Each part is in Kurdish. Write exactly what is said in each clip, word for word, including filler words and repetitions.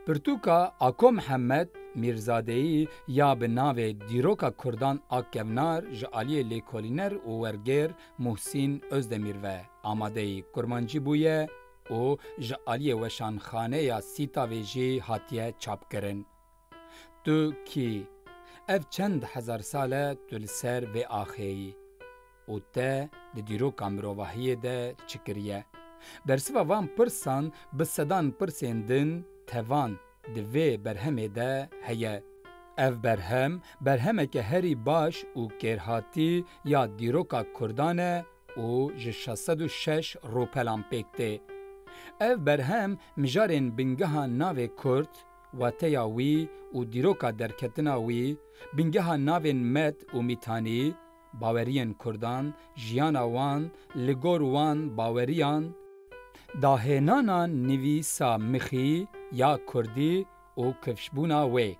Pirtûka Ako Mihemed Mîrzadeyî ya bi navê Dîroka Kurdan a Kevnar ji aliyê lêkolîner û wergêr Muhsîn Özdemir ve amadeyî kurmancî bûye û ji aliyê Weşanxaneya Sîtavê jî hatiye çapkirin. Tu kî? Ev çend hezar sal e tu li ser vê axê yî û te di dîroka mirovahiyê de çi kiriye? Bersiva van pirsan bi sedan pirsên din, tevan, di vê berhemê de heye. Ev berhem, berhemeke herî baş û kêrhatî ya dîroka Kurdan e û ji şeş sed û şeş rûpelan pêk tê. Ev berhem mijarên bingeha navê Kurd, wateya wî û dîroka derketina wî, bingeha navên Med û Mîtanî, baweriyên Kurdan, jiyana wan, li gor wan baweriyan, dahênana nivîsa mixî ya Kurdî û kifşbûna wê.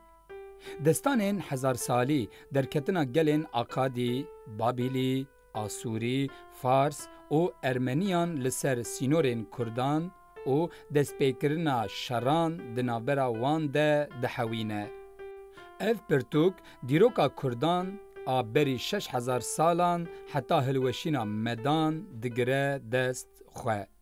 Destanên hezar salî, derketina gelên Akadî, Babîlî, Asûrî, Fars û Ermeniyan li ser sînorên Kurdan û destpêkirina şeran di navbera wan de dihewîne. Ev pirtûk dîroka Kurdan a berî şeş hezar salan heta hilweşîna Medan digire dest xwe.